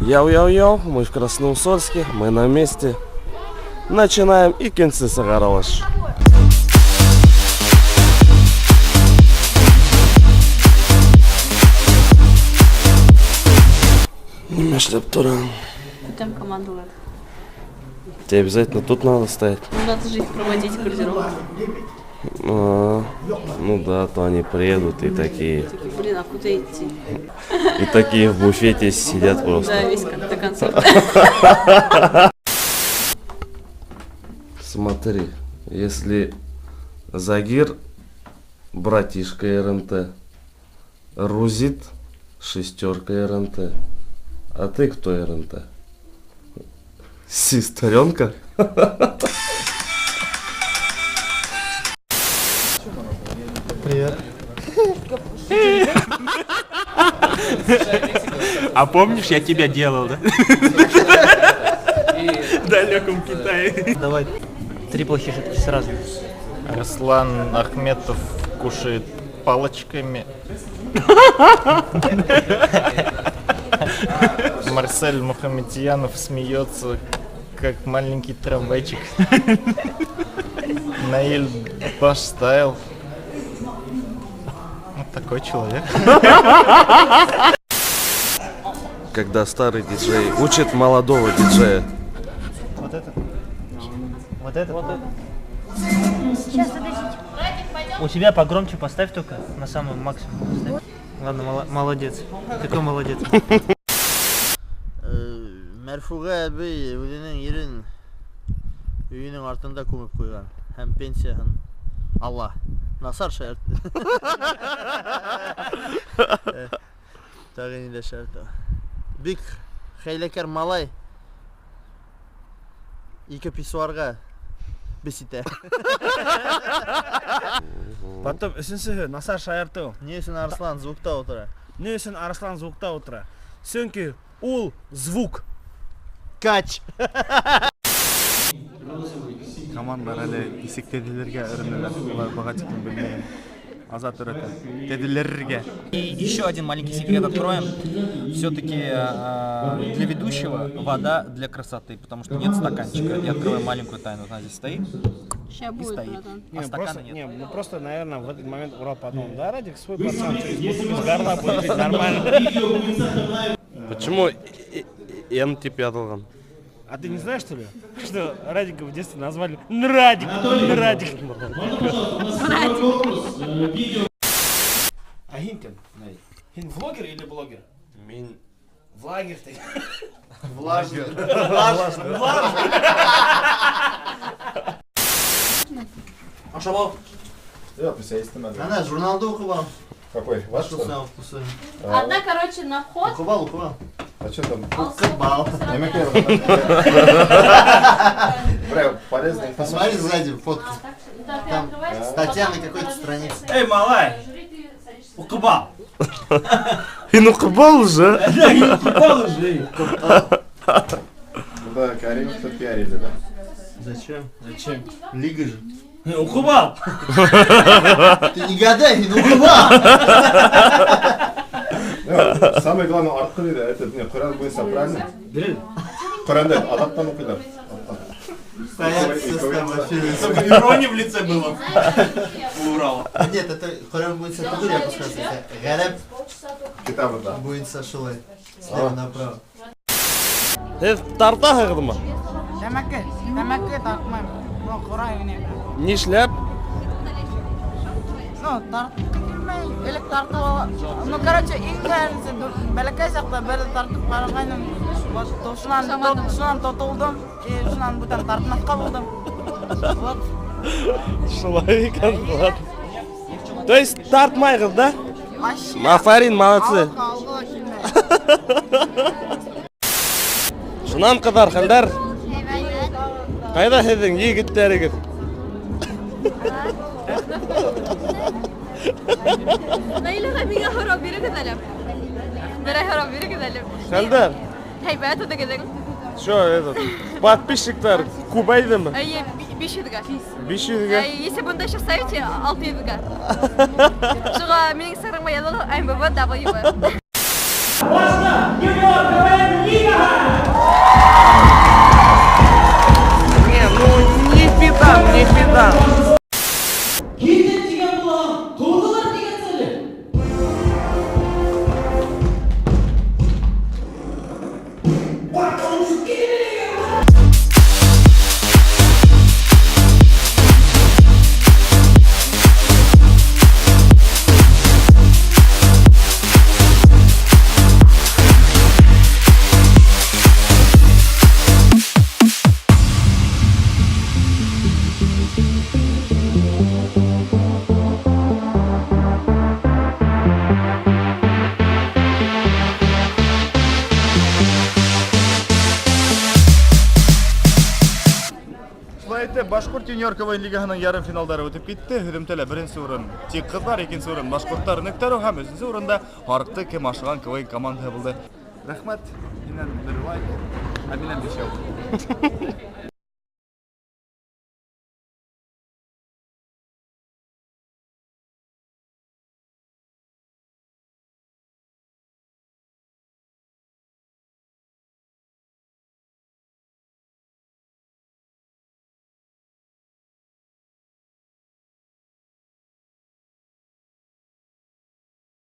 Йоу-йоу-йоу, мы в Красноусольске, мы на месте. Начинаем икенсе сығарылыш. Нимә эшләп тораң? Көтәм командалар. Тебе обязательно тут надо стоять? Ну, надо же их проводить гардероб. А, ну да, то они приедут и такие. Такие, блин, а куда идти? И такие в буфете сидят просто. Да, весь до конца. Смотри, если Загир, братишка РНТ, Рузит, шестерка РНТ. А ты кто РНТ? Сестренка? Привет. А помнишь, я тебя делал, да? В далеком Китае. Давай три плохих шутки сразу. Руслан Ахметов кушает палочками. Марсель Мухаметьянов смеется, как маленький трамвайчик. Наиль Баш Стайл. Вот такой человек. Когда старый диджей учит молодого диджея. Вот это? Вот это? Вот это. Сейчас, подождите. У тебя погромче поставь только, на самый максимум поставь. Ладно, молодец. Какой молодец. Мәрфуға әбей үҙенең ирен өйөнөң артында күмеп ҡуйған һәм пенсияһын ала. Насар шаяртты. Тағы ниндәй шаяртты. Бик хәйләкәр малай ике писсуарға бес итә. Потом өсөнсөһө насар шаяртыу. Ни өсөн Арыслан звукта ултыра? Ни өсөн Арыслан звукта ултыра? Сөнки ул звук. Кач. Командалар әле нисек тәҙеләргә өйрәнәләр. Улар быға тиклем белмәгән. Азат өйрәтә. Тәҙеләргә. И еще один маленький секрет откроем. Все-таки для ведущего вода для красоты, потому что нет стаканчика. Я открою маленькую тайну. Она здесь стоит Сейчас и будет, стоит. братан. А Не, стакана просто, нет. не, ну просто, наверное, в этот момент Урал подумал, да, Радик свой пацан, что из бутылки с горла будет пить нормально. Почему Н тип яҙылған? А ты не знаешь, что ли, что Радика в детстве назвали Нрадик, Нрадик. А һин кем? Һин влогер или блогер? Мин Влагер ты. Влажный. Ашап Ана, журналды уҡып ал. Какой? Ваш что ли? Вкусы, вкусы. Одна, короче, на вход. Уҡып ал, уҡып ал. А что там? Уҡып ал. Бля, полезная информация. Посмотри сзади фотку. А, Там статья на какой-то странице. Эй, малай, уҡып ал. Һин уҡып уже? Да, һин уҡып ал уже. Ну да, Каримов-то пиарили, да? Зачем? Зачем? Лига же. Уҡып ал. Ты не гадай, ну уҡып ал. Ну, самое главное, артҡы да, это не, Ҡөрьән буйынса, правильно? Ҡөрьәнде аҙаҡтан уҡыйҙар. Стоят все с тобой в Чтобы ирония в лице было. У Урала. Нет, это Ҡөрьән буйынса түгел, я пускай. Ғәрәп Китабы, да. буйынса шулай. Слева направо. Һеҙ тартаһығыҙмы? Тәмәке, тәмәке тартмайым. Ну, ҡурай уйнайым. Нишләп? Ну, тартҡы килмәй, элек тартып ала. Ну, короче, иң беренсе бәләкәй саҡта бер тартып ҡарағайным. Вот, шунан тотолдом, и шунан бүтән тартмаҫҡа булдым. Вот. Шулай икән, ладно. То есть тартмайһығыҙ, да? Вообще. Афарин, молодцы. Алға, алға килмәй. Шунан, ҡыҙҙар, хәлдәр? Ҡайҙа һеҙҙең егеттәрегеҙ? Наиләгә миңә һорау бирегеҙ әле. Берәй һорау бирегеҙ әле. Хәлдәр? Һәйбәт үҙегеҙҙең. Что, этот, подписчиктар күбәйҙеме? Эйе, 500-гә. 500-гә? Если бында еще ставите, 600-гә. Шуға минең инстаграмға яҙығыҙ, МБВ W. Можно! Юниор КВН Лига! Шулай итеп, Башҡорт юниор КВН лигаһының ярым финалдары үтеп китте. Һөҙөмтәлә беренсе урын тик ҡыҙҙар, икенсе урын башҡорттар Нөктәру һәм өсөнсө урында Һарыҡты кем ашаған КВН командаһы булды. Рәхмәт, һинән бер лайк, ә минән бишәү.